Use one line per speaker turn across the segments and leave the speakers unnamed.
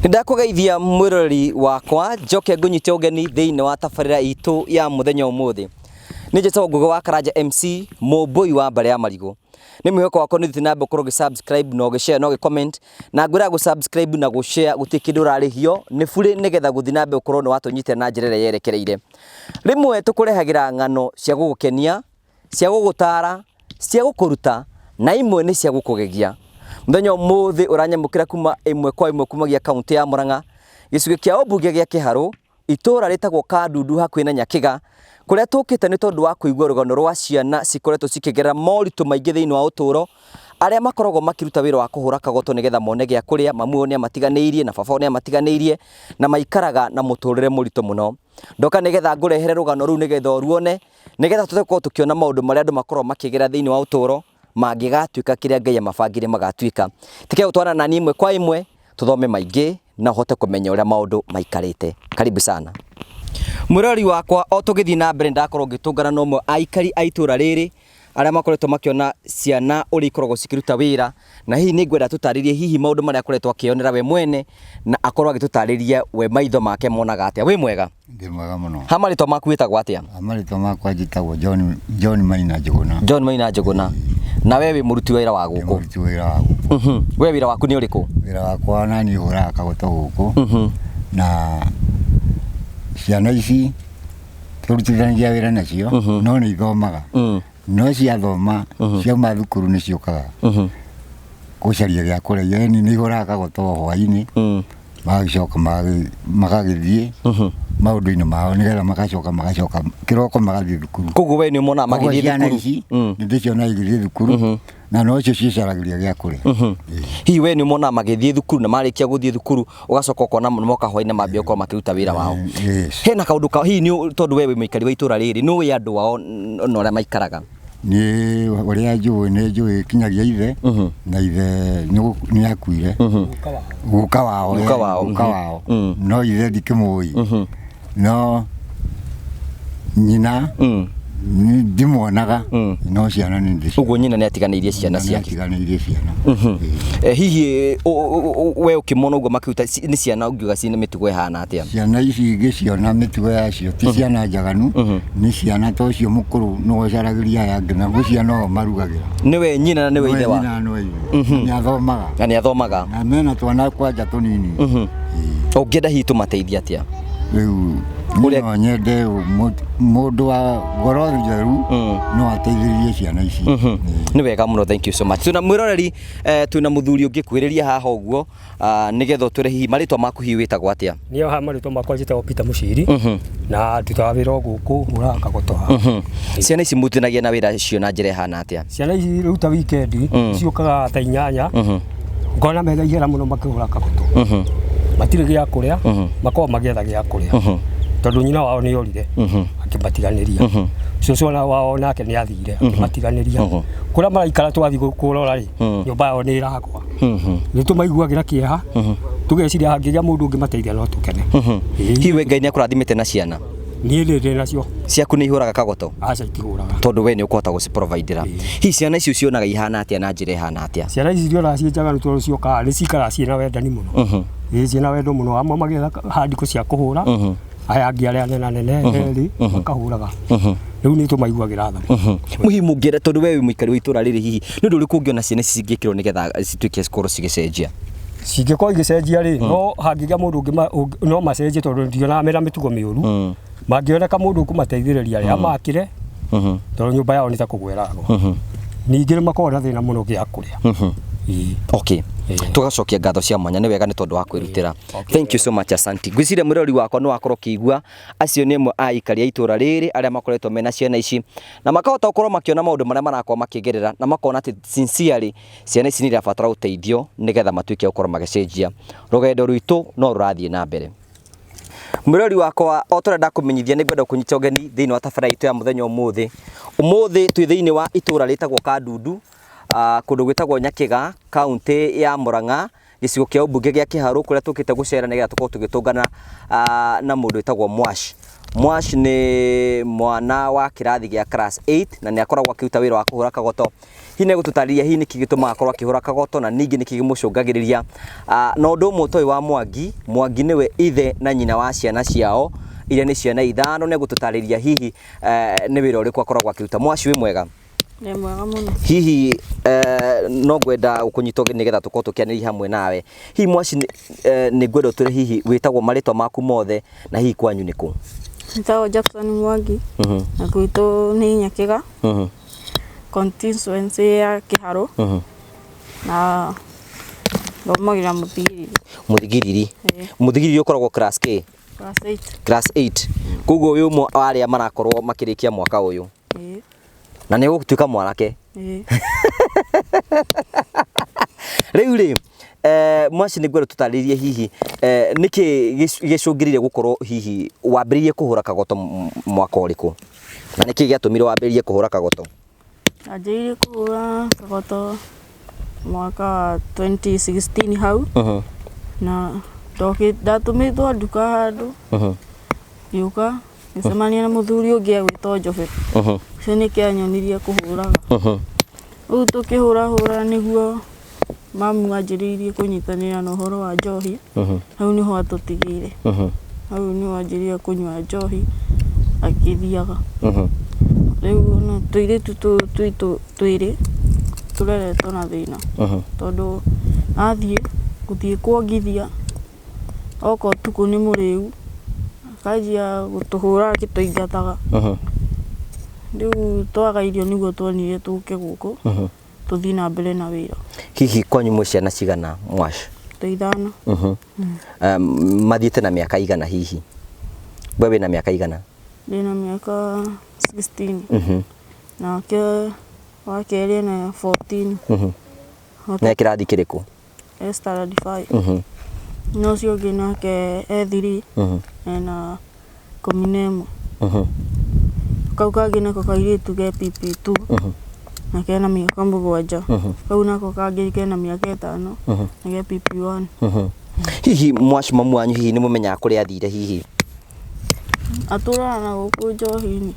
Nĩndakũgeithia mwĩroreri wakwa njoke ngũnyite ũgeni thĩinĩ wa tabarĩra itũ ya mũthenya ũmũthĩ. Nĩ njĩtagwo Ngũgĩ wa Karanja MC, mũmbũi wa mbarĩ ya marigũ. Nĩ mwĩhoko wakwa nĩ ũthiĩte na mbere gũkorwo ũgĩ subscribe na ũgĩ share na ũgĩ comment, na ngwĩraga gũ subscribe na gũ share gũtirĩ kĩndũ ũrarĩhio, nĩ burĩ nĩgetha gũthiĩ na mbere gũkorwo nĩ watũnyitĩra na njĩra ĩrĩa yerekereire. Rĩmwe tũkũrehagĩra ng'ano cia gũgũkenia, cia gũgũtara, cia gũkũruta na imwe nĩ cia gũkũgegia. Mũthenya ũmũthĩ ũranyamũkĩra kuma ĩmwe kwa ĩmwe kumagia kaũntĩ ya Murang'a, gĩcunjĩ kĩa ũmbunge gĩa Kĩharũ, itũũra rĩtagwo Kandundu hakuhĩ na Nyakĩga, kũrĩa tũkĩte nĩ tondũ wa kũigua rũgano rwa ciana cikoretwo cikĩgerera moritũ maingĩ thĩinĩ wa ũtũũro, arĩa makoragwo makĩruta wĩra wa kũhũra kagoto nĩgetha mone gĩa kũrĩa, mamu wao nĩ amatiganĩirie na baba wao nĩ amatiganĩirie na maikaraga na mũtũrĩre mũritũ mũno. Ndoka nĩgetha ngũrehere rũgano rũu nĩgetha ũruone, nĩgetha tũhote gũkorwo tũkĩona maũndũ marĩa andũ makoragwo makĩgera thĩinĩ wa ũtũũro, mangĩgatuĩka kĩrĩa Ngai amabangĩire magatuĩka. Tiga gũtwarana na niĩ ĩmwe kwa ĩmwe, tũthome maingĩ na ũhote kũmenya ũrĩa maũndũ maikarĩte. Karibu sana. Mwĩroreri wakwa, o tũgĩthiĩ na mbere nĩndakorwo ngĩtũngana na ũmwe a aikari a itũra rĩrĩ, arĩa makoretwo makĩona ciana ũrĩa ikoragwo cikĩruta wĩra, na hihi nĩ ngwenda atũtarĩrie hihi maũndũ marĩa akoretwo akĩyonera we mwene, na akorwo agĩtũtarĩria we maitho make monaga atĩa. Wĩ mwega?
Ndĩ mwega mũno.
Ha marĩtwa maku wĩtagwo atĩa?
Marĩtwa makwa njĩtagwo John, John Maina Njũgũna.
John Maina Njũgũna. Na we wĩ mũruti wĩra wa
Ndĩ
gũkũ?
mũruti wĩra wa gũkũ.
We wĩra waku nĩ ũrĩkũ?
Wĩra wakwa nani hũraga kagoto gũkũ. Na ciana ici tũrutithanagia wĩra nacio no nĩ ithomaga. No ciathoma ciauma thukuru nĩ ciũkaga gũcaria gĩa kũrĩa. Yani nĩ ihũraga kagoto hwainĩ magagĩcoka magagĩthiĩ maũndũ-inĩ mao nĩgetha magacoka magacoka kĩroko magathiĩ thukuru.
Koguo we nĩ ũmonaga
Koguo
magĩthiĩ
ciana
thukuru?
ici nĩ ndĩcionaga igĩthiĩ thukuru na nocio ciĩcaragĩria gĩa kũrĩa.
Hihi we nĩ ũmonaga magĩthiĩ thukuru na marĩkia gũthiĩ thukuru ũgacoka ũkona moka hwainĩ mambia gũkorwo makĩruta wĩra wao?
Yes.
Hena kaũndũ ka hihi nĩ tondũ we wĩ mũikari wa itũra rĩrĩ nĩ ũĩ andũ ao na ũrĩa maikaraga?
Niĩ ũrĩa njũĩ nĩ njũĩ kinyagia ithe na ithe nĩ akuire. Guka wao.
Guka wao,
Guka wao. No ithe ndikĩmũĩ. No nyina ndimwonaga no ciana nĩ ndĩcio.
Ũguo nyina nĩ atiganĩirie ciana ciake.
Nĩ atiganĩirie ciana.
Hihi we ũkĩmona ũguo makĩruta nĩ ciana ũngiuga ciĩna mĩtugo ĩhana atĩa?
Ciana ici ingĩciona mĩtugo yacio ti ciana njaganu, nĩ ciana ta ũcio mũkũrũ nĩwe ũcaragĩria aya angĩ na gwĩ ciana o marugagĩra.
Nĩwe nyina na nĩwe ithe wa?
Nyina na nĩwe ithe. Nĩ athomaga.
Na nĩ athomaga.
Na mena twana kwanja tũnini.
Ũngĩenda hihi tũmateithie atĩa?
Rĩu
Ũrĩa-
no nyende mũndũ wa ngoro njeru no ateithĩrĩrie ciana ici.
Nĩ wega mũno, thank you so much. Twĩna mwĩroreri, twĩna mũthuri ũngĩ kuhĩrĩria haha ũguo, nĩgetha ũtwĩre hihi marĩtwa maku hihi wĩtagwo atĩa?
Niĩ haha marĩtwa makwa njĩtagwo Peter Mũciri na ndutaga wĩra o gũkũ hũraga kagoto haha.
Ciana ici mũrutithanagia na wĩra cio na njĩra ĩhana atĩa?
Ciana ici rĩu ta weekend ciũkaga thaa 8 ngona mena ihera mũno makĩhũra kagoto. Matirĩ gĩa kũrĩa, makoragwo magĩetha gĩa kũrĩa tondũ nyina wao nĩ orire akĩmatiganĩria. Cũcũ ona wao nake nĩ athire akĩmatiganĩria. Kũrĩa maraikara twathiĩ kũrora rĩ, nyũmba yao nĩ ĩragwa. Nĩ tũmaiguagĩra kĩeha, tũgeciria hangĩgĩa mũndũ ũngĩmateithia no tũkene.
Hihi we Ngai nĩ akũrathimĩte na ciana?
Niĩ nĩ ndĩ nacio.
Ciaku nĩ ihũraga kagoto?
Aca itihũraga.
Tondũ we nĩ ũkũhota gũciprovidera. Hihi ciana icio cionaga ihana atĩa na njĩra ĩhana atĩa?
Ciana ici ndionaga ciĩ njaganu tondũ ciokaga nĩ cikaraga ciĩna wendani mũno. Ĩĩ ciĩna wendo mũno, amwe magĩetha handiko cia kũhũra, aya angĩ arĩa anenanene erĩ makahũraga. Rĩu nĩ tũmaiguagĩra tha.
Hihi mũngĩenda tondũ we wĩ mũikari wa itũra rĩrĩ hihi nĩ ũndũ ũrĩkũ ũngĩona ciana ici cingĩkĩrwo nĩgetha cituĩke cikorwo cigĩcenjia?
Cingĩkorwo igĩcenjia rĩ, no hangĩgĩa mũndũ ũngĩ no macenjie tondũ ndionaga mena mĩtugo mĩũru. Mangĩoneka mũndũ ũkũmateithĩrĩria rĩ, amakĩre tondũ nyũmba yao nĩ ta kũgwa ĩragwa. Ningĩ nĩ makoragwo na thĩna mũno gĩa kũrĩa. Ĩĩ.
Okay. Tũgacokia ngatho cia mwanya nĩ wega nĩ tondũ wa kwĩrutĩra. Thank you so much, asanti. Ngwĩciria mwĩrori wakwa nĩ wakorwo ũkĩigua acio nĩ amwe a aikari a itũra rĩrĩ arĩa makoretwo mena ciana ici na makahota gũkorwo makĩona maũndũ marĩa marakorwo makĩgerera na makona atĩ sincerely ciana ici nĩ irabatara ũteithio nĩgetha matuĩke a gũkorwo magĩcenjia. Rũgendo rwitũ no rũrathiĩ na mbere. Mwĩrori wakwa, o ta ũrĩa ndakũmenyithia nĩ ngwenda kũnyita ũgeni thĩinĩ wa tabarĩra itũ ya mũthenya ũmũthĩ. Ũmũthĩ twĩ thĩinĩ wa itũra rĩtagwo Kandundu, kũndũ gwĩtagwo Nyakĩga, kaũntĩ ya Murang'a. Gĩcigo kĩa ũmbunge gĩa Kĩharũ kũrĩa tũkĩte gũcera nĩgetha tũkorwo tũgĩtũngana na mũndũ wĩtagwo Mwash. Mwash nĩ mwana wa kĩrathi gĩa class 8 na nĩ akoragwo akĩruta wĩra wa kũhũra kagoto. Hihi nĩ egũtũtarĩria hihi nĩkĩ gĩtũmaga akorwo akĩhũra kagoto na ningĩ nĩkĩ kĩmũcũngagĩrĩria. Na ũndũ ũmwe ũtoĩ wa Mwangi, Mwangi nĩwe ithe na nyina wa ciana ciao iria nĩ ciana ithano, nĩ egũtũtarĩria hihi nĩ wĩra ũrĩkũ akoragwo akĩruta. Mwash wĩ mwega?
Nĩ mwega mũno.
Hihi no ngwenda gũkũnyita ũgeni nĩgetha tũkorwo tũkĩanĩria hamwe nawe. Hihi Mwaci nĩ ngwenda ũtwĩre hihi wĩtagwo marĩtwa maku mothe na hihi kwanyu nĩ kũ?
Njĩtagwo Jackson Mwangi na gwitũ nĩ Nyakĩga constituency ya Kĩharũ na thomagĩra Mũthigiriri.
Mũthigiriri.
Ĩĩ.
Mũthigiriri ũkoragwo class K?
Class 8.
Class 8. Koguo wĩ ũmwe wa arĩa marakorwo makĩrĩkia mwaka ũyũ.
Ĩĩ.
Na nĩ ũgũtuĩka mwanake.
Ĩĩ.
Rĩu rĩ, Mwaci nĩ ngwenda tũtarĩrie hihi nĩkĩ gĩcũngĩrĩire gũkorwo hihi wambĩrĩirie kũhũra kagoto mwaka ũrĩkũ? Na nĩkĩ gĩatũmire wambĩrĩrie kũhũra kagoto?
Ndanjĩrĩirie kũhũra kagoto mwaka wa 2016 hau na ndatũmĩtwo nduka handũ ngĩũka ngĩcemania na mũthuri ũngĩ egwĩtwo Njobe. Ũcio nĩkĩo anyonirie kũhũraga. Rĩu tũkĩhũrahũra nĩguo mamu anjĩrĩirie kũnyitanĩra na ũhoro wa njohi. Hau nĩho atũtigĩire. Hau nĩho anjĩrĩirie kũnyua njohi akĩthiaga. Rĩu ona tũirĩtu tũu twitũ twĩrĩ tũreretwo na thĩna tondũ athiĩ gũthiĩ kuongithia oka ũtukũ nĩ mũrĩu akanjia gũtũhũra agĩtũingataga. Rĩu twaga irio nĩguo tuonire tũke gũkũ tũthiĩ na mbere na wĩra.
Hihi kwanyu mwĩ ciana cigana Mwash?
Twĩ ithano.
Mathiĩte na mĩaka igana hihi? We wĩna mĩaka igana?
Ndĩna mĩaka 16. Nake wa kerĩ ena 14.
Na kĩrathi kĩrĩkũ?
E standard 5. Na ũcio ũngĩ nake e 3 ena 11. Kau kangĩ nako kairĩtu ke PP2 na kena mĩaka 7. Kau nako kangĩ kena mĩaka 5 na ke PP1.
Hihi Mwash mamu wanyu hihi nĩ mũmenyaga kũrĩa athire hihi?
Atũraga na gũkũ njohi-inĩ.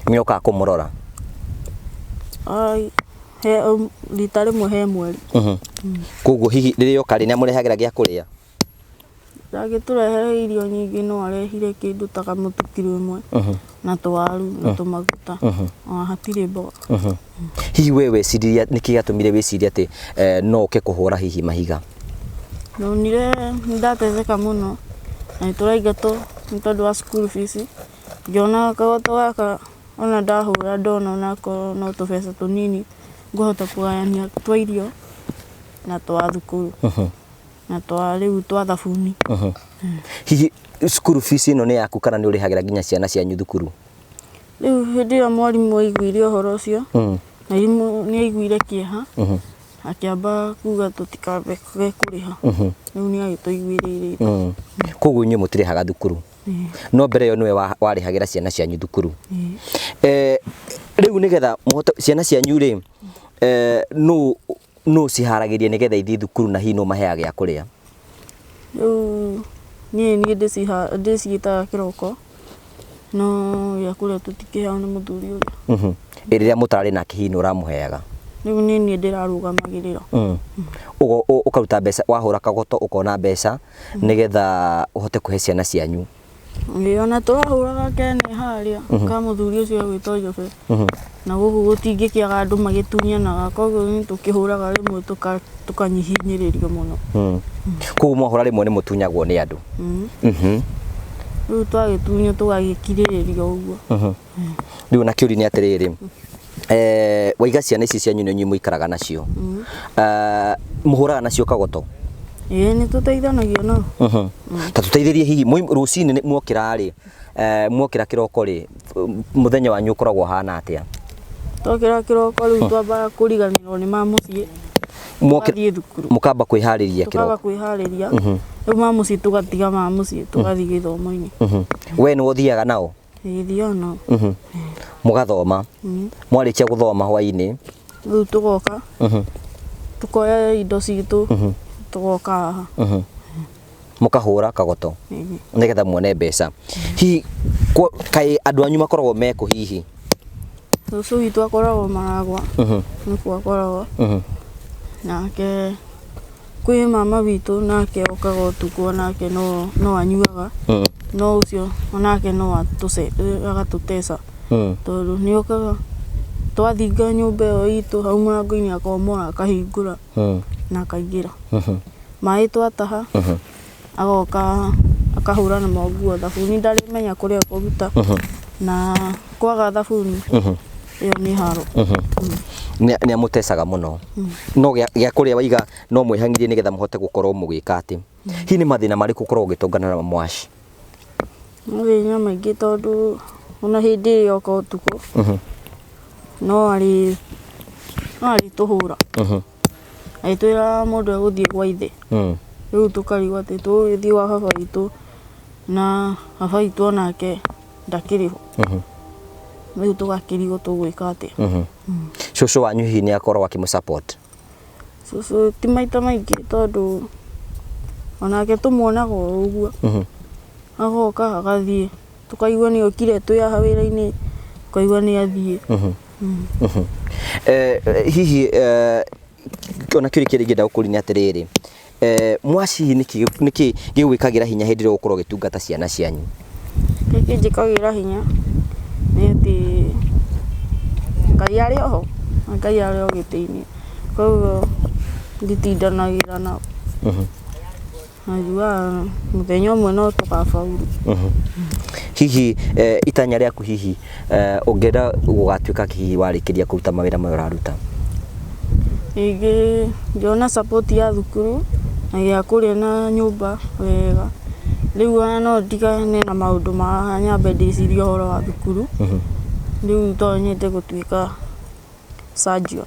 Nĩ okaga kũmũrora?
Ai, he rita rĩmwe he mweri.
Koguo hihi rĩrĩa oka rĩ, nĩ amũrehagĩra gĩa kũrĩa?
Ndangĩtũrehere irio nyingĩ no arehire kĩndũ ta kamũtu kiro ĩmwe na tũwaru na tũmaguta ona hatirĩ mboga.
Hihi we weciririe nĩkĩ gĩatũmire wĩcirie atĩ no ũke kũhũra hihi mahiga?
Ndonire nĩndatetheka mũno na nĩtũraingatwo nĩ tondũ wa school fees. Ngĩona kagoto gaka ona ndahũra ndona onakorwo no tũbeca tũnini ngũhota kũgayania twa irio na twa thukuru na twa rĩu twa thabuni.
Hihi cukuru fees ĩno nĩ yaku kana nĩ ũrĩhagĩra nginya ciana cianyu thukuru?
Rĩu hĩndĩ ĩyo mwarimũ aiguire ũhoro ũcio, mwarimũ nĩ aiguire kĩeha akĩamba kuga tũtikambe kũrĩha. Rĩu nĩ agĩtũiguĩrĩire tha.
Koguo inyuĩ mũtirĩhaga thukuru? No mbere ĩyo nĩwe warĩhagĩra ciana cianyu thukuru. Rĩu nĩgetha mũhote ciana cianyu rĩ, nũ ciharagĩria nĩgetha ithiĩ thukuru na hihi nũ maheaga gĩa kũrĩa?
Rĩu niĩ niĩ ndĩciĩtaga kĩroko no gĩa kũrĩa tũtikĩheagwo nĩ mũthuri ũrĩa.
Ĩ rĩrĩa mũtararĩ nake hihi nũ ũramũheaga?
Rĩu nĩ niĩ ndĩrarũgamagĩrĩra.
Ũkaruta mbeca, wahũra kagoto ũkona mbeca nĩgetha ũhote kũhe ciana cianyu.
Ĩĩ ona tũrahũraga kene harĩa ka mũthuri ũcio egwĩtwo Njobe na gũkũ gũtingĩkĩaga andũ magĩtunyanaga koguo nĩ tũkĩhũraga rĩmwe tũkanyihinyĩrĩrio mũno.
Koguo mwahũra rĩmwe nĩ mũtunyagwo nĩ andũ?
Rĩu twagĩtunywo tũgagĩkirĩrĩria ũguo.
Rĩu na kĩũria nĩ atĩrĩrĩ, waiga ciana ici cianyu nĩ inyuĩ mũikaraga nacio, mũhũraga nacio kagoto?
Ĩĩ nĩ tũteithanagia nao.
Ta tũteithĩrie hihi rũcinĩ mwokĩra rĩ, mwokĩra kĩroko rĩ, mũthenya wanyu ũkoragwo ũhana atĩa?
Twokĩra kĩroko rĩu twambaga kũriganĩrwo nĩ ma mũciĩ, tũgathiĩ thukuru.
Mũkamba kwĩharĩria
Tũkamba
kĩroko?
kwĩharĩria, rĩu ma mũciĩ tũgatiga ma mũciĩ tũgathiĩ gĩthomo-inĩ.
We nĩwe ũthiaga nao?
Ĩĩ thiaga nao.
Mũgathoma? Mwarĩkia gũthoma hwainĩ?
Rĩu tũgoka, tũkoya indo citũ, Tũgoka haha.
Mũkahũra kagoto nĩgetha muone mbeca. Hihi kaĩ andũ anyu makoragwo mekũ hihi?
Cũcũ witũ akoragwo Maragwa, nĩkuo akoragwo. Nake kwĩ mama witũ nake okaga ũtukũ onake no no anyuaga, no ũcio onake no agatũteca tondũ nĩ okaga twathinga nyũmba ĩyo itũ hau mũrango-inĩ akomora akahingũra na akaingĩra. Maĩ twataha agoka akahũra namo nguo, thabuni ndarĩmenya kũrĩa ekũruta na kwaga thabuni ĩyo nĩ haro.
Nĩ amũtecaga mũno. No gĩa kũrĩa waiga no mwĩhang'irie nĩgetha mũhote gũkorwo mũgĩka atĩ. Hihi nĩ mathĩna marĩkũ ũkoragwo ũgĩtũngana namo Mwaci?
Mathĩna maingĩ tondũ ona hĩndĩ ĩrĩa oka ũtukũ no arĩ no arĩtũhũra. Agĩtwĩra mũndũ egũthiĩ gwa ithe. Rĩu tũkarigwo atĩ tũgũgĩthiĩ gwa baba witũ na baba witũ onake ndakĩrĩ ho. Rĩu tũgakĩrigwo tũgwĩka atĩa.
Cũcũ wanyu hihi nĩ akoragwo akĩmũ support?
Cũcũ ti maita maingĩ tondũ onake tũmuonaga o ũguo. Agoka agathiĩ, tũkaigua nĩ okire twĩ haha wĩra-inĩ, tũkaigua nĩ athiĩ.
Hihi ona kĩũria kĩrĩa ingĩenda gũkũria nĩ atĩrĩrĩ, mwaci hihi nĩkĩ gĩgwĩkagĩra hinya hĩndĩ ĩrĩa ũgũkorwo ũgĩtungata ciana cianyu?
Kĩrĩa kĩnjĩkagĩra hinya nĩ atĩ Ngai arĩ o ho, na Ngai arĩ o gĩtĩ-inĩ, koguo nditindanagĩra nao. Na njugaga mũthenya ũmwe no tũgabauru.
Hihi itanya rĩaku hihi ũngĩenda gũgatuĩka kĩ hihi warĩkĩria kũruta mawĩra maya ũraruta?
Rĩngĩ ngĩona support ya thukuru na gĩa kũrĩa na nyũmba wega, rĩu ona no ndigane na maũndũ ma haha nyambe ndĩcirie ũhoro wa thukuru, rĩu to nyende gũtuĩka surgeon.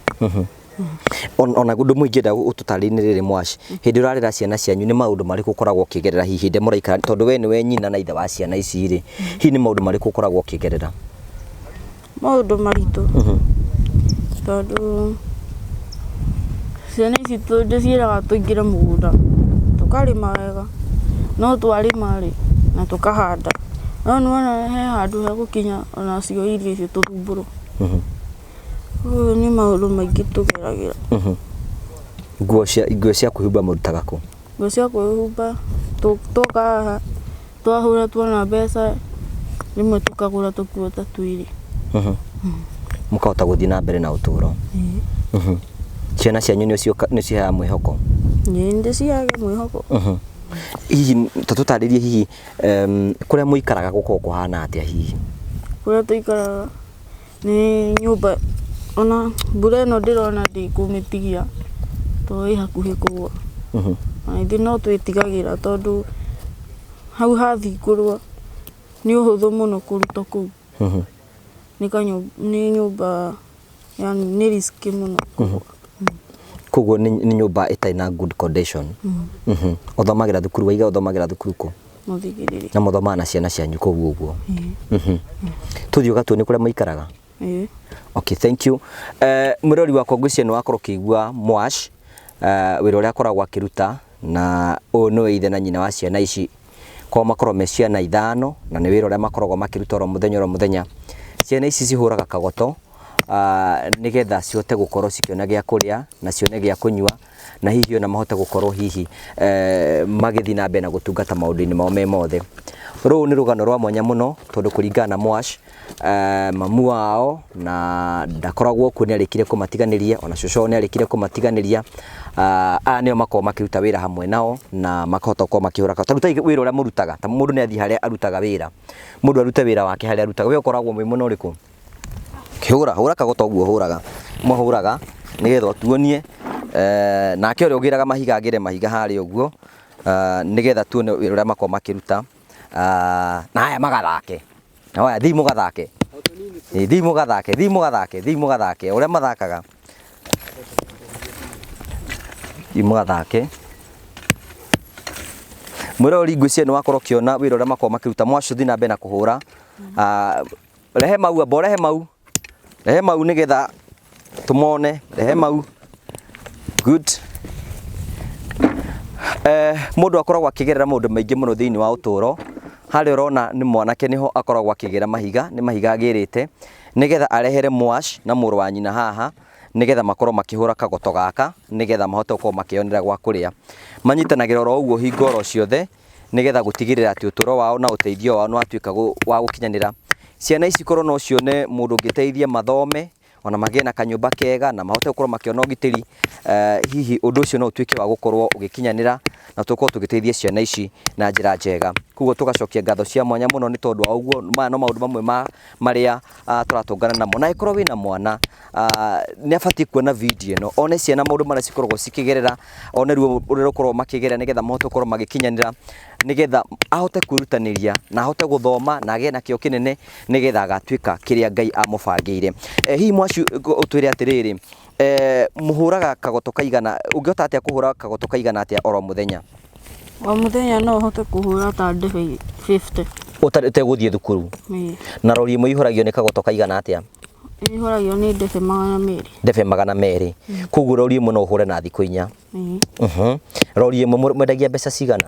Ona ũndũ ũmwe ingĩenda ũtũtarĩrie nĩ rĩrĩ Mwaci, hĩndĩ ĩrĩa ũrarera ciana cianyu nĩ maũndũ marĩkũ ũkoragwo ũkĩgerera hihi hĩndĩ ĩrĩa mũraikara, tondũ we nĩwe nyina na ithe wa ciana ici rĩ, hihi nĩ maũndũ marĩkũ ũkoragwo ũkĩgerera?
Maũndũ maritũ, tondũ ciana ici ndĩciĩraga tũingĩre mũgũnda, tũkarĩma wega, no twarĩma rĩ, na tũkahanda, no nĩwona he handũ hegũkinya onacio irio icio tũthumbũrwo. Ũyũ nĩ maũndũ maingĩ tũgeragĩra.
Nguo cia nguo cia kwĩhumba mũrutaga kũ?
Nguo cia kwĩhumba twoka haha twahũra tuona mbeca rĩmwe tũkagũra tũkuo ta twĩrĩ.
Mũkahota gũthiĩ na mbere na ũtũro. Ciana cianyu nĩ ũciheaga mwĩhoko?
Ĩĩ nĩ ndĩciheaga mwĩhoko.
Hihi ta tũtarĩrie hihi kũrĩa mũikaraga gũkoragwo kũhana atĩa hihi?
Kũrĩa tũikaraga Nĩ nyũmba ona mbura ĩno ndĩrona ndĩkũmĩtigia tondũ ĩ hakuhĩ kũgũa. Na ithuĩ no twĩtigagĩra tondũ hau hathingũrwo nĩ ũhũthũ mũno kũrutwo kũu. Nĩ nyũmba yaani nĩ risky mũno kũgũa.
Koguo nĩ nyũmba ĩtarĩ na good condition. Ũthomagĩra thukuru, waiga ũthomagĩra thukuru kũ?
Mũthigĩrĩrĩ.
Na mũthomaga na ciana cianyu kũu ũguo?
Ĩĩ.
Tũthiĩ ũgatuonie kũrĩa mũikaraga?
Ĩĩ.
Okay, thank you. Mwĩrori wakwa ngwĩciria nĩ wakorwo ũkĩigua Mwash wĩra ũrĩa akoragwo akĩruta na ũyũ nĩwe ithe na nyina wa ciana ici kwao makoragwo me ciana ithano na nĩ wĩra ũrĩa makoragwo makĩruta oro mũthenya oro mũthenya. Ciana ici cihũraga kagoto nĩgetha cihote gũkorwo cikĩona gĩa kũrĩa na cione gĩa kũnyua na hihi ona mahote gũkorwo hihi magĩthiĩ na mbere na gũtungata maũndũ-inĩ mao me mothe. Rũrũ nĩ rũgano rwa mwanya mũno tondũ kũringana na Mwash, mamu wao na ndakoragwo kuo nĩ arĩkire kũmatiganĩria ona cũcũ wao nĩ arĩkire kũmatiganĩria. Aya nĩo makoragwo makĩruta wĩra hamwe nao na makahota gũkorwo makĩhũra, ta rutai wĩra ũrĩa mũrutaga, ta mũndũ nĩ athiĩ harĩa arutaga wĩra, mũndũ arute wĩra wake harĩa arutaga. We ũkoragwo wĩ mwena ũrĩkũ? Hũra, hũra kagoto ũguo ũhũraga, mũhũraga nĩgetha ũtuonie nake ũrĩa ũgĩraga mahiga agĩre mahiga harĩa ũguo nĩgetha tuone wĩra ũrĩa makoragwo makĩruta na aya magathake, aya thiĩi mũgathake, thiĩi mũgathake, thiĩi mũgathake, thiĩi mũgathake ũrĩa mathakaga, thiĩi mũgathake. Mwĩroreri ngwĩciria nĩ wakorwo ũkĩona wĩra ũrĩa makoragwo makĩruta, mwacũthi na mbere na kũhũra. Rehe mau amba ũrehe mau rehe mau nĩgetha tũmone rehe mau good. Mũndũ akoragwo akĩgerera maũndũ maingĩ mũno thĩinĩ wa ũtũũro. Harĩa ũrona nĩ mwanake nĩho akoragwo akĩgĩra mahiga, nĩ mahiga agĩrĩte nĩgetha arehere mwash na mũrũ wa nyina haha, nĩgetha makorwo makĩhũra kagoto gaka, nĩgetha mahote gũkorwo makĩyonera gwa kũrĩa. Manyitanagĩra oro ũguo hingo oro ciothe, nĩgetha gũtigĩrĩra atĩ ũtũũro wao na ũteithio wao nĩ watuĩka wa gũkinyanĩra. Ciana ici korwo no cione mũndũ ũngĩteithia mathome, ona magĩe na kanyũmba kega na mahote gũkorwo makĩona ũgitĩri, hihi ũndũ ũcio no ũtuĩke wa gũkorwo ũgĩkinyanĩra na tũkorwo tũgĩteithia ciana ici na njĩra njega. Koguo tũgacokia ngatho cia mwanya mũno nĩ tondũ wa ũguo. Maya no maũndũ mamwe ma marĩa tũratũngana namo. Na angĩkorwo wĩna mwana, nĩ abatiĩ kuona video ĩno, one ciana maũndũ marĩa cikoragwo cikĩgerera, one ruo rũrĩa rũkoragwo makĩgerera, nĩgetha mahote gũkorwo magĩkinyanĩra, nĩgetha ahote kwĩrutanĩria na ahote gũthoma na agĩe na kĩo kĩnene, nĩgetha agatuĩka kĩrĩa Ngai amũbangĩire. Hihi mwacu ũtwĩre atĩrĩrĩ, mũhũraga kagoto kaigana, ũngĩhota atĩa kũhũra kagoto kaigana atĩa oro mũthenya?
O mũthenya no hote kũhũra ta ndebe 50.
Ũtegũthiĩ thukuru?
Ĩĩ.
Na rori ĩmwe ihũragio nĩ kagoto kaigana atĩa?
Ihũragio nĩ ndebe 200.
Ndebe 200. Koguo rori ĩmwe no ũhũre na thikũ 4.
Ĩĩ.
Rori ĩmwe mwendagia mbeca cigana?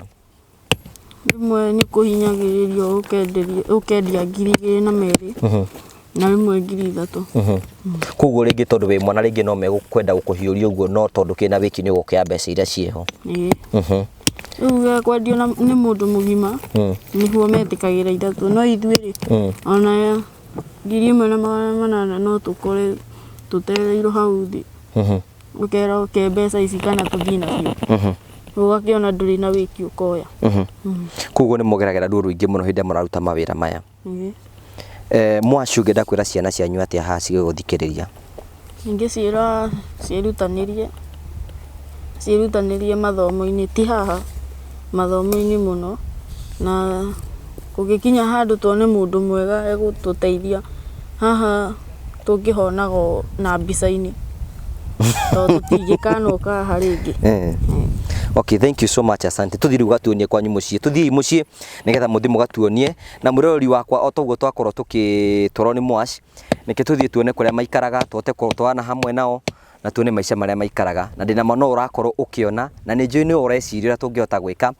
Rĩmwe nĩ kũhinyagĩrĩrio ũkendia 2200 na rĩmwe 3000.
Koguo rĩngĩ tondũ wĩ mwana rĩngĩ no megũkwenda gũkũhiũria ũguo, no tondũ kĩna wĩki nĩ ũgũkĩoya mbeca iria ciĩho.
Ĩĩ. Rĩu gekwendio nĩ mũndũ mũgima nĩguo metĩkagĩra 3, no ithuĩ rĩ ona 1800 no tũkore tũtereirwo hau thĩ. Ũkerwo ke mbeca ici kana tũthiĩ nacio. Ũgakĩona ndũrĩ na wĩki ũkoya.
Koguo nĩ mũgeragĩra ruo rũingĩ mũno hĩndĩ ĩrĩa mũraruta mawĩra maya.
Ĩĩ.
Mwacu ũngĩenda kwĩra ciana cianyu atĩa haha cigĩgũthikĩrĩria?
Ingĩciĩra ciĩrutanĩrie mathomo-inĩ, ti haha mathomo-inĩ mũno, na kũngĩkinya handũ tuone mũndũ mwega egũtũteithia, haha tũngĩhonaga o na mbica-inĩ, tondũ tũtingĩkanoka haha rĩngĩ.
Okay, thank you so much, asante. Tuthiĩ rĩu gatuonie kwanyu mũciĩ. Tuthiĩ mũciĩ nĩgetha mũthiĩ mũgatuonie. Na mwĩroreri wakwa o toguo twakorwo tũgĩtwarwo nĩ mwaci, nĩkĩ tũthiĩ tuone kũrĩa maikaraga, tũhote gũtwarana hamwe nao na tuone maica marĩa maikaraga. Na ndĩna ma no ũrakorwo ũkĩona, na nĩ njũĩ nĩ ũreciria ũrĩa tũngĩhota gwĩka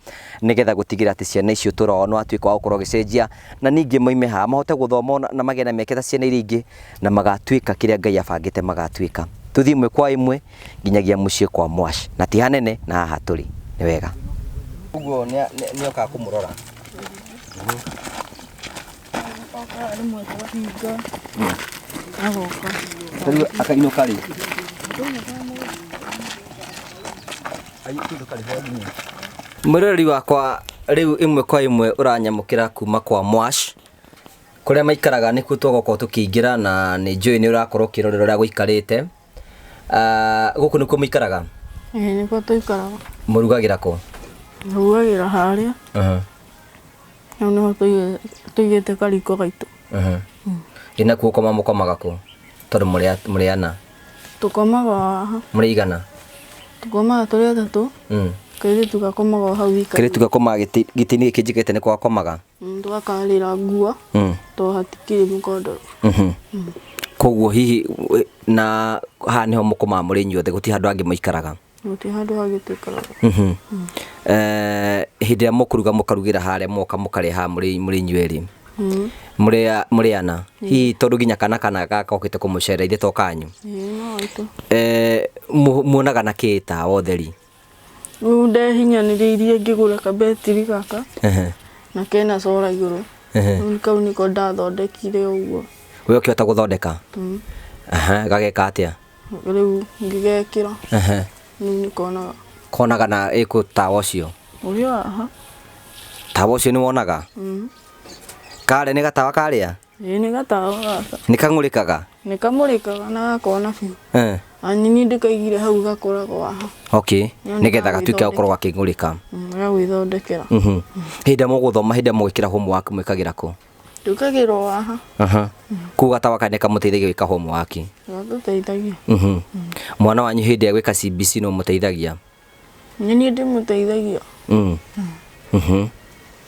nĩgetha gũtigĩrĩra atĩ ciana icio ũtũũro wao nĩ watuĩka wa gũkorwo ũgĩcenjia, na ningĩ moime haha mahote gũthoma na magĩe na mĩeke ta ciana iria ingĩ, na magatuĩka kĩrĩa Ngai abangĩte magatuĩka. Tũthiĩ ĩmwe kwa ĩmwe nginyagia mũciĩ kwa mwaci, na ti hanene na haha tũrĩ. Nĩ wega. Ũguo nĩ okaga kũmũrora.
Okaga rĩmwe twahinga agoka.
Rĩu akainũka rĩ? Mwĩroreri wakwa, rĩu ĩmwe kwa ĩmwe ũranyamũkĩra kuma kwa mwash kũrĩa maikaraga nĩkuo tũgũkorwo tũkĩingĩra, na nĩ njũĩ nĩ ũrakorwo ũkĩrorera ũrĩa gũikarĩte. Gũkũ nĩkuo mũikaraga?
Ĩĩ, nĩkuo tũikaraga.
Mũrugagĩra kũ?
Rugagĩra harĩa. Hau nĩho tũigĩte kariko gaitũ.
Ĩ nakuo gũkoma mũkomaga kũ? Tondũ mũrĩ ana?
Tũkomaga haha.
Mũrĩ igana?
Tũkomaga tũrĩ atatũ. Kairĩtu gakomaga o hau wika.
Kairĩtu gakomaga gĩtĩ-inĩ gĩkĩ njĩkĩrĩte nĩko gakomaga?
Tũgakarĩra nguo, tondũ hatikĩrĩ mũkondoro.
Koguo hihi na haha nĩho mũkomaga mũrĩ inyuothe, gũtirĩ handũ hangĩ mũikaraga?
Gũtirĩ handũ hangĩ tũikaraga.
Hĩndĩ ĩrĩa mũkũruga mũkarugĩra harĩa, mũgoka mũkarĩa haha mũrĩ inyuĩ erĩ? Mũrĩ ana? Hihi tondũ nginya kana gaka gokĩte kũmũcerera ithe to kanyu?
Ĩĩ, no gaitũ.
Muonaga na kĩ tawa ũtheri?
Rĩu ndehinyanĩrĩirie ngĩgũra kabetiri gaka na kena cora igũrũ. Rĩu kau nĩko ndathondekire ũguo.
We ũkĩhota gũthondeka? Gageka atĩa?
Rĩu ngĩgekĩra. Rĩu nĩkonaga.
Konaga na ĩkũ tawa ũcio?
Ũrĩ o haha.
Tawa ũcio nĩ wonaga? Karĩa nĩ gatawa karĩa?
Ĩĩ, nĩ gatawa gaka.
Nĩ kamũrĩkaga?
Nĩ kamũrĩkaga na gakona biũ. Na niĩ ndĩkaigire hau gakoragwo haha.
Okay, nĩgetha gatuĩke gũkorwo gakĩng'ũrĩka.
Gagwĩthondekera.
Hĩndĩ ĩrĩa mũgũthoma, hĩndĩ ĩrĩa mũgwĩkĩra homework mwĩkagĩra kũ?
Twĩkagĩra o haha.
Koguo gatawa kaya nĩ kamũteithagia gwĩka homework?
Gatũteithagia.
Mwana wanyu hĩndĩ ĩrĩa gwĩka CBC no mũteithagia?
Nĩ niĩ ndĩmũteithagia.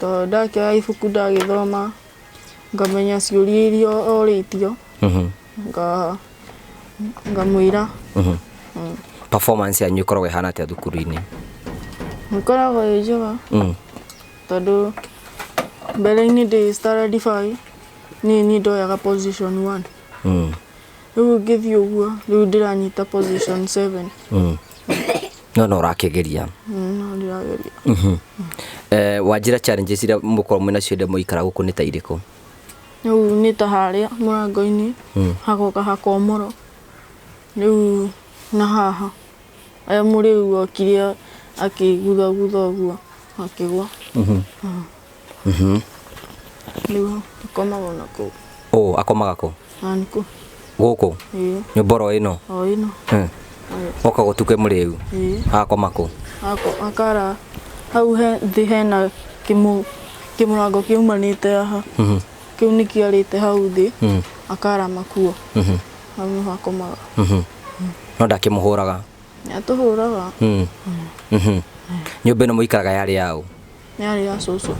Tondũ ndakĩoya ibuku ndagĩthoma, ngamenya ciũria iria orĩtio, ngamwĩra.
Performance yanyu ĩkoragwo ĩhana atĩa thukuru-inĩ?
Ĩkoragwo ĩ njega tondũ mbere-inĩ ndĩ standard 5 niĩ niĩ ndoyaga position 1. Rĩu ngĩthiĩ ũguo rĩu ndĩranyita position 7.
No no ũrakĩgeria.
No ndĩrageria.
Wanjĩra challenges iria mũkoragwo mwĩna cio hĩndĩ ĩrĩa mũikara gũkũ nĩ ta irĩkũ?
Rĩu nĩ ta harĩa mũrango-inĩ hagoka hakomorwo rĩu na haha aya mũrĩu okire akĩguthagutha ũguo akĩgwa. Rĩu akomaga na kũu.
Ũ akomaga kũ?
Na nĩkũ?
Gũkũ?
Ĩĩ.
Nyũmba oro ĩno?
O ĩno.
Oka gũtukũ e mũrĩu?
Ĩĩ.
Agakoma kũ?
Akara hau he thĩ hena kĩmũrango kĩumanĩte haha. Kĩu nĩkĩarĩte hau thĩ akara makuo. Hau nĩho akomaga.
No ndakĩmũhũraga?
Nĩatũhũraga.
Nyũmba ĩno mũikaraga yarĩ yaũ?
Yarĩ ya cũcũ.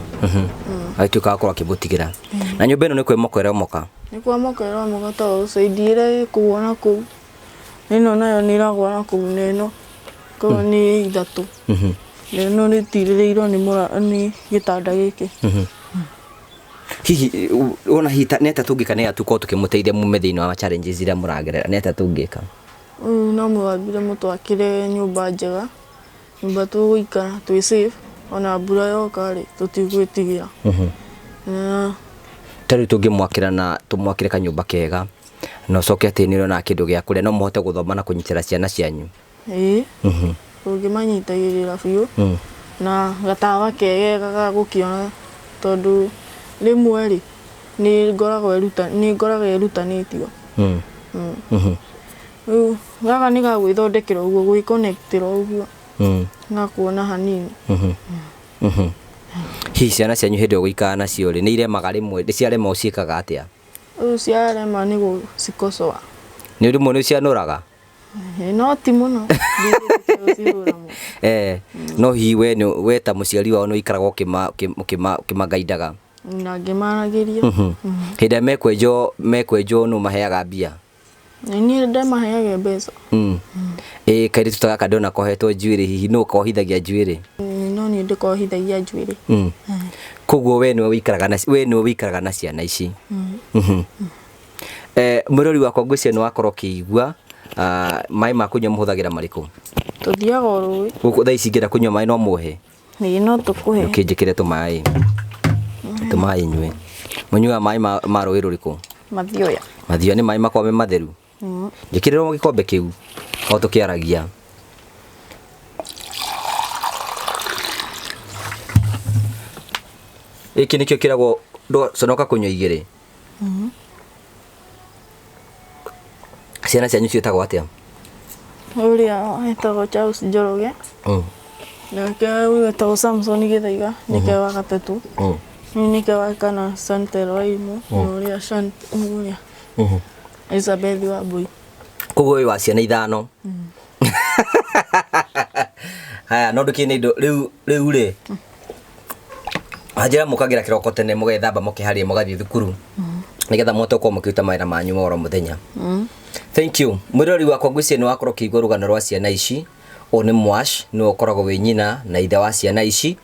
Agĩtuĩka wa gũkorwo akĩmũtigĩra. Na nyũmba ĩno nĩ kwĩmoka ĩromoka?
Nĩ kwomoka ĩromoka tondũ side ĩrĩa ĩkũgwa na kũu ĩno nayo nĩ ĩragwa na kũu na ĩno koguo nĩ ithatũ. Na ĩno nĩ ĩtirĩrĩirwo nĩ gĩtanda gĩkĩ.
Hihi wona hihi nĩ atĩa tũngĩka nĩgetha tũkorwo tũkĩmũteithia mume thĩinĩ wa challenges iria mũragerera, nĩ atĩa tũngĩka?
Rĩu no mwambire mũtwakĩre nyũmba njega, nyũmba tũgũikara twĩ safe ona mbura yoka rĩ tũtigwĩtigĩra. Na
Ta rĩu tũngĩmwakĩra na tũmwakĩre kanyũmba kega na ũcoke atĩ nĩ ũrona kĩndũ gĩa kũrĩa no mũhote gũthoma na kũnyitĩra ciana cianyu?
Ĩĩ, tũngĩmanyitagĩrĩra biũ na gatawa kegega ga gũkĩona tondũ rĩmwe rĩ nĩ ngoragwo ĩrutanĩtio. Rĩu gaka nĩ ga gwĩthondekera ũguo gwĩkonectĩra ũguo gakuona hanini.
Hihi ciana cianyu hĩndĩ ĩyo gũikara nacio rĩ nĩ iremaga rĩmwe, ciarema ũciĩkaga atĩa?
Rĩu ciarema nĩ gũcikocoa.
Nĩ rĩmwe nĩ ũcianũraga?
No ti mũno, ndingĩtĩkĩra gũcihũra mũno.
No hihi we ta mũciari wao nĩ ũikaraga ũkĩmangaindaga?
Na ngĩmaragĩria.
Hĩndĩ ĩrĩa mekwenjwo nũ maheaga mbia?
Niĩ ndĩmaheaga mbeca.
Ĩ kairĩtu ta gaka ndĩrona kohetwo njuĩrĩ hihi nũ kohithagia njuĩrĩ?
No niĩ ndĩkohithagia njuĩrĩ.
Koguo we nĩwe ũikaraga na ciana ici. Mũrori wakwa ngwĩciria nĩ wakorwo ũkĩigua maĩ ma kũnyua mũhũthagĩra marĩkũ?
Tũthiaga o rũĩ.
Gũkũ thaa ici ingĩenda kũnyua maĩ no mũhe?
Ĩĩ no tũkũhe.
Ũkĩnjĩkĩre tũmaĩ. Tũmaĩ nyue. Mũnyuaga maĩ ma rũĩ rũrĩkũ?
Mathioya.
Mathioya nĩ maĩ makoragwo me matheru? Njĩkĩrĩrwo gĩkombe kĩu o tũkĩaragia. Gĩkĩ nĩkĩo kĩragwo ndũgaconoka kũnyua igĩrĩ. Ciana cianyu ciĩtagwo atĩa?
Ũrĩa etagwo Charles Njoroge. Nake ũyũ etagwo Samson Gĩthaiga nĩke wa gatatũ. Ũyũ nĩke wa kana Chantel Wairimu na ũrĩa ũrĩa Elizabeth Wambui.
Koguo wĩ wa ciana ithano. Haya, no ndũkĩrĩ na indo rĩu rĩu rĩ wanjĩra mũkagĩra kĩroko tene mũgethamba mũkeharĩria mũgathiĩ thukuru nĩgetha mũhote gũkorwo mũkĩruta mawĩra manyu ma oro mũthenya. Thank you. Mwĩrori wakwa ngwĩciria nĩ wakorwo ũkĩigua rũgano rwa ciana ici. Ũyũ nĩ Mwash, nĩwe ũkoragwo wĩ nyina na ithe wa ciana ici.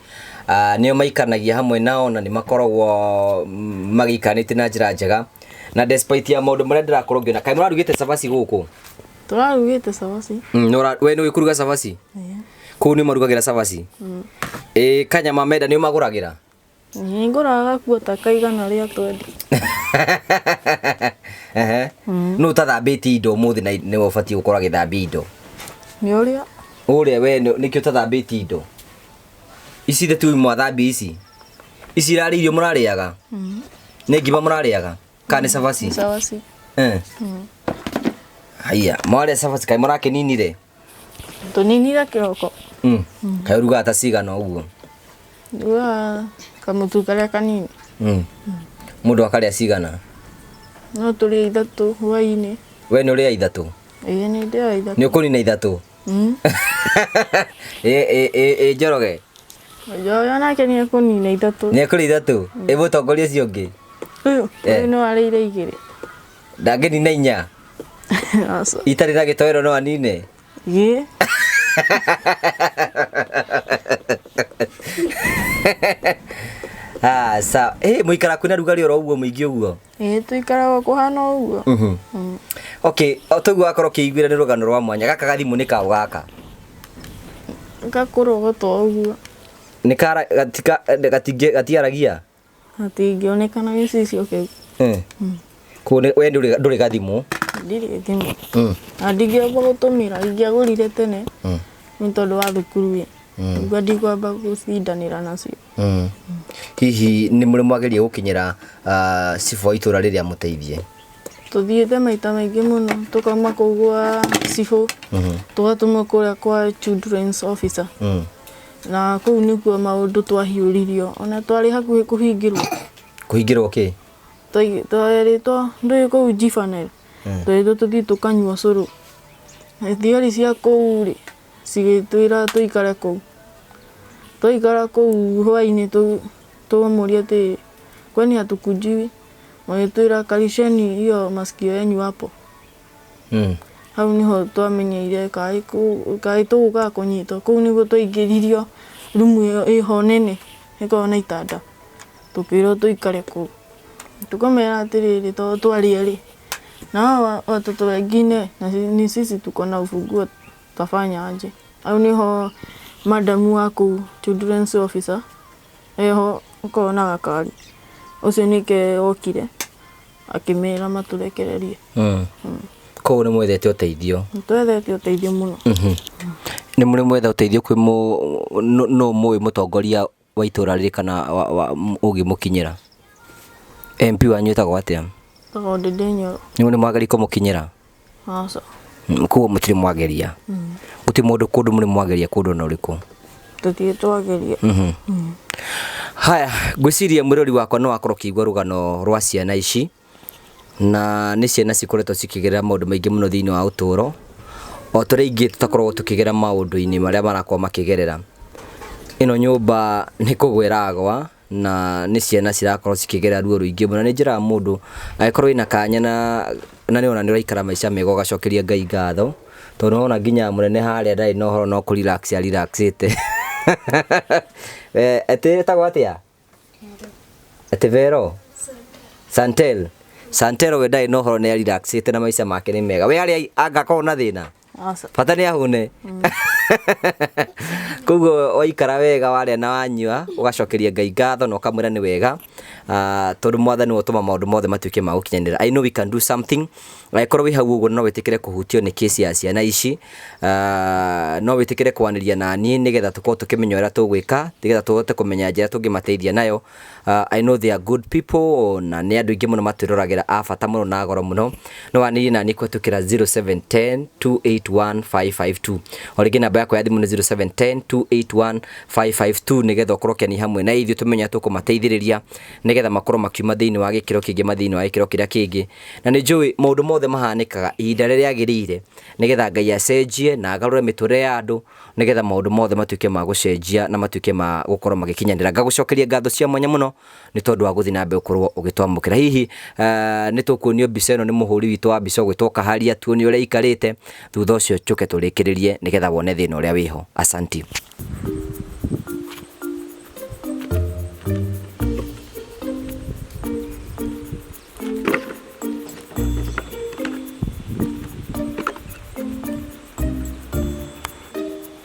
Nĩo maikanagia hamwe nao na nĩ makoragwo magĩikaranĩtie na njĩra njega. Na despite ya maũndũ marĩa ndĩrakorwo ngĩona, kaĩ mũrarugĩte cabaci gũkũ?
Tũrarugĩte cabaci.
We nĩ ũĩ kũruga cabaci? Kũu nĩ marugagĩra cabaci? Ĩ kanyama menda nĩ ũmagũragĩra?
Nĩ ngũraga gakuota kaigana rĩa twendi.
Nũ ũtathambĩtie indo ũmũthĩ na nĩwe ũbatiĩ gũkorwo agĩthambia indo?
Nĩ ũrĩa.
Ũrĩa we nĩkĩo ũtathambĩtie indo? Ici ithe tu mwathambia ici? Ici irarĩ irio mũrarĩaga? Nĩ ngima mũrarĩaga? Kana nĩ cabaci?
Cabaci.
Haiya, mwarĩa cabaci kaĩ mũrakĩninire?
Tũninire kĩroko.
Kaĩ ũrugaga ta cigana ũguo?
Ndugaga kamũtu karĩa kanini.
Mũndũ akarĩa cigana?
No tũrĩe ithatũ hwaĩ-inĩ.
We nĩ ũrĩaga ithatũ?
Ĩĩ nĩ ndĩaga ithatũ.
Nĩ ũkũnina ithatũ? Ĩ Njoroge?
Njoroge onake nĩ ekũnina ithatũ.
Nĩ ekũrĩa ithatũ? Ĩ mũtongoria ũcio ũngĩ?
Ũyũ no arĩire igĩrĩ.
Ndangĩnina inya?
Aca.
Itarĩ na gĩtoero no anine?
Ĩĩ.
Ah, sawa. Eh, mũikara kwĩna rugarĩ oro ũguo mũingĩ ũguo?
Ĩĩ tũikaraga kũhana o ũguo.
Okay, o toguo wakorwo ũkĩiguĩra nĩ rũgano rwa mwanya. Gaka gathimũ nĩ kaũ gaka?
Gakũrogotwo ũguo.
Nĩ kara gatika gatingĩ gatiaragia?
Gatingĩoneka na gĩcicio kĩu.
Eh. Koguo nĩ- we ndũrĩ ndũrĩ gathimũ?
Ndirĩ thimũ. Na ndingĩamba gũtũmĩra, ingĩagũrire tene nĩ tondũ wa thukuru ĩ. Ũguo ndikwamba gũcindanĩra nacio.
Hihi nĩ mũrĩ mwageria gũkinyĩra ah, cibũ wa itũra rĩrĩa mũteithie?
Tũthiĩte maita maingĩ mũno tũkauma kũu gwa cibũ tũgatũmwo kũrĩa kwa children's officer na kũu nĩkuo maũndũ twahiũririo ona twarĩ hakuhĩ kũhingĩrwo.
Kũhingĩrwo kĩ?
Twerĩtwo ndũĩ kũu Jifanel twerĩtwo tũthiĩ tũkanyua cũrũ. Thigari cia kũu rĩ cigĩtwĩra tũikare kũu. Twaikara kũu hwainĩ twamũria atĩ kwani hatukujiwi? Magĩtwĩra karisheni hiyo masikio yenyu hapo. Hau niho twamenyeire kaĩ kaĩ tũgũkaga kũnyitwo. Kũu nĩguo twaingĩririo rumu ĩyo ĩho nene ĩkoragwo na itanda. Tũkĩrwo tũikare kũu. Tukamera atĩrĩrĩ tondũ twarĩ erĩ na hawa watoto wengine na ni sisi tuko na ufunguo tutafanya aje? Hau niho madamu wa kũu children's officer eho ũkoragwo na gakari ũcio nĩke okire akĩmera matũrekererie.
Koguo nĩ mwethete ũteithio?
Twethete ũteithio mũno.
Nĩ mũrĩ mwetha ũteithio kwĩ nũ mũĩ mũtongoria wa itũra rĩrĩ kana ũngĩmũkinyĩra? MP wanyu etagwo atĩa?
Etagwo Ndĩndĩ Nyoro.
Nĩ mwageria kũmũkinyĩra?
Aca.
Koguo mũtirĩ mwageria? Gũtirĩ mũndũ kũndũ mũrĩ mwageria kũndũ ona ũrĩkũ?
Tũtirĩ twageria.
Haya, ngwĩciria mwĩrori wakwa no akorwo ũkĩigua rũgano rwa ciana ici na nĩ ciana cikoretwo cikĩgerera maũndũ maingĩ mũno thĩinĩ wa ũtũũro o ta ũrĩa ingĩ tũtakoragwo tũkĩgera maũndũ-inĩ marĩa marakorwo makĩgerera. Ĩno nyũmba nĩ kũgwa ĩragwa na nĩ ciana cirakorwo cikĩgerera ruo rũingĩ mũno. Nĩ njĩraga mũndũ angĩkorwo wĩna kanya na nĩ ũrona nĩ ũraikara maica mega ũgacokeria Ngai ngatho, tondũ nĩ wona nginya mũnene harĩa ndarĩ na ũhoro no kũ relax a relax ĩte. Atĩ ĩtagwo atĩa? Atĩ Vero? Santel. Santel we ndarĩ na ũhoro nĩ relaxĩte na maica make nĩ mega. We harĩa angakorwo na thĩna?
Aca.
Bata nĩ ahũne. Koguo waikara wega warĩa na wanyua ũgacokeria Ngai ngatho na ũkamwĩra nĩ wega tondũ mwathani nĩwe ũtũma maũndũ mothe matuĩke ma gũkinyanĩra. I know we can do something. Angĩkorwo wĩ hau ũguo no wĩtĩkĩre kũhutio nĩ kesi ya ciana ici, no wĩtĩkĩre kwanĩria na niĩ nĩgetha tũkorwo tũkĩmenya ũrĩa tũgwĩka, nĩgetha tũhote kũmenya njĩra tũngĩmateithia nayo. I know they are good people na nĩ andũ aingĩ mũno matwĩroragĩra a bata mũno na goro mũno. No wanĩrie na niĩ kũhetũkĩra 0710 281 552. O rĩngĩ namba yakwa ya thimũ nĩ 0710 281 552 nĩgetha ũkorwo ũkĩania hamwe na ithuĩ tũmenye ũrĩa tũkũmateithĩrĩria nĩgetha makorwo makiuma thĩinĩ wa gĩkĩro kĩngĩ mathiĩ thĩinĩ wa gĩkĩro kĩrĩa kĩngĩ. Na nĩ njũĩ maũndũ mothe mahanĩkaga ihinda rĩrĩa rĩagĩrĩire nĩgetha Ngai acenjie na agarũre mĩtũrĩre ya andũ nĩgetha maũndũ mothe matuĩke ma gũcenjia na matuĩke ma gũkorwo magĩkinyanĩra. Ngagũcokeria ngatho cia mwanya mũno nĩ tondũ wa gũthiĩ na mbere gũkorwo ũgĩtwamũkĩra. Hihi nĩ tũkuonio mbica ĩno nĩ mũhũri witũ wa mbica ũgwĩtwo Kaharia, tuonie ũrĩa aikarĩte, thutha ũcio tũke tũrĩkĩrĩrie nĩgetha wone thĩna ũrĩa wĩho. Asanti.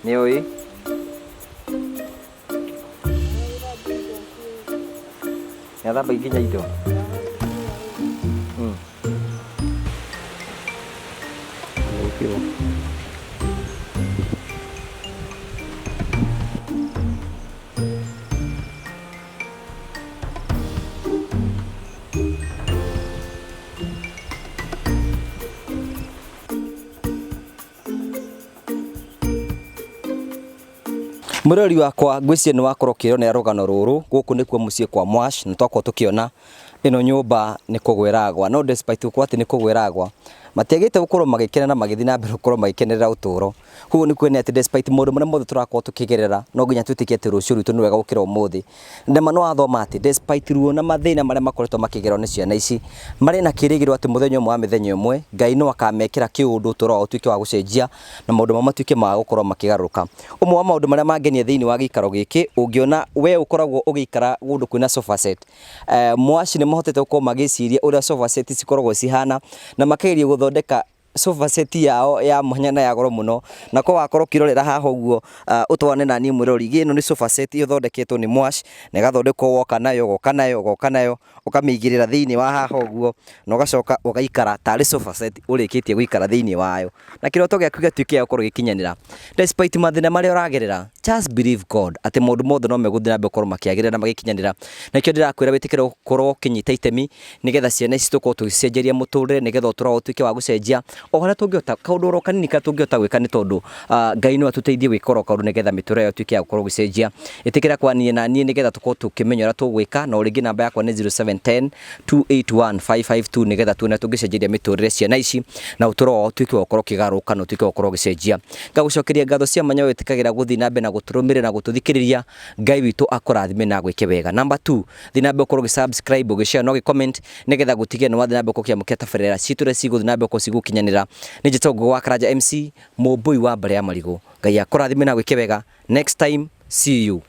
Nĩ ũĩ? Nĩ athambagia nginya indo? Thank you. Mwĩroreri wakwa ngwĩciria nĩ wakorwo ũkĩonera rũgano rũrũ gũkũ nĩkuo mũciĩ kwa Mwash na twakorwo tũkĩona ĩno nyũmba nĩ kũgwa ĩragwa no despite gũkorwo atĩ nĩ kũgwa ĩragwa Matiagĩte gũkorwo magĩkena na magĩthiĩ na mbere gũkorwo magĩkenerera ũtũũro. Koguo nĩ kuonania atĩ despite maũndũ marĩa mothe tũrakorwo tũkĩgerera, no nginya twĩtĩkie atĩ rũciũ rwitũ nĩ rwega gũkĩra ũmũthĩ. Na ma nĩ wathoma atĩ despite ruo na mathĩna marĩa makoretwo makĩgererwo nĩ ciana ici, marĩ na kĩrĩgĩrĩro atĩ mũthenya ũmwe wa mĩthenya ĩmwe, Ngai no akamekĩra kĩũndũ ũtũũro wao ũtuĩke wa gũcenjia na maũndũ mao matuĩke ma gũkorwo makĩgarũrũka. Ũmwe wa maũndũ marĩa mangenia thĩinĩ wa gĩikaro gĩkĩ, ũngĩona we ũkoragwo ũgĩikara kũndũ kwĩna sofa set, Mwaci nĩ mahotete gũkorwo magĩciria ũrĩa sofa set cikoragwo cihana, na makageria gũthondeka sofa set yao ya mwanya na ya goro mũno. Na ko wakorwo ũkĩrorera haha ũguo ũtwarane na niĩ mwĩroreri, ĩno nĩ sofa set ĩthondeketwo nĩ Mwaci, na ĩgathondekwo woka nayo, ũgoka nayo, ũgoka nayo, ũkamĩigĩrĩra thĩinĩ wa haha ũguo, na ũgacoka ũgaikara tarĩ sofa set ũrĩkĩtie gũikara thĩinĩ wayo. Na kĩroto gĩaku gĩgatuĩka gĩa gũkorwo gĩgĩkinyanĩra. Despite mathĩna marĩa ũragerera, just believe God atĩ maũndũ mothe no megũthiĩ na mbere gũkorwo makĩagĩrĩra na magĩkinyanĩra. Na nĩkĩo ndĩrakwĩra wĩtĩkĩre gũkorwo ũkĩnyita itemi nĩgetha ciana ici tũkorwo tũgĩcicenjeria mũtũrĩre nĩgetha ũtũro wao ũtuĩke wa gũcenjia o harĩa tũngĩhota, kaũndũ oro kanini karĩa tũngĩhota gwĩka nĩ tondũ Ngai no atũteithie gwĩka oro kaũndũ nĩgetha mĩtũrĩre yao ĩtuĩke ya gũkorwo ĩgĩcenjia. Ĩtĩkĩra kwaria na niĩ nĩgetha tũkorwo tũkĩmenya ũrĩa tũgwĩka, na o rĩngĩ namba yakwa nĩ 0710 281 552 nĩgetha tuone tũngĩcenjeria mĩtũrĩre ciana ici na ũtũro wao ũtuĩke wa gũkorwo ũkĩgarũrũka na ũtuĩke wa gũkorwo ũgĩcenjia. Ngagũcokeria ngatho cia mwanya we wĩtĩkagĩra gũthiĩ na mbere na gũtũrũmĩrĩra na gũtũthikĩrĩria. Ngai witũ akũrathime na agwĩke wega. Number 2, thiĩ na mbere ũkorwo ũgĩ subscribe, ũgĩ share na ũgĩ comment nĩgetha gũtigĩrĩra nĩ wathiĩ na mbere gũkorwo ũkĩamũkĩra tabarĩra citũ iria cigũthiĩ na mbere gũkorwo cigũkinyanĩra. Nĩ njĩtagwo Ngũgĩ wa Karanja MC, mũmbũi wa mbarĩ ya marigũ. Ngai akũrathime na agwĩke wega. Next time, see you.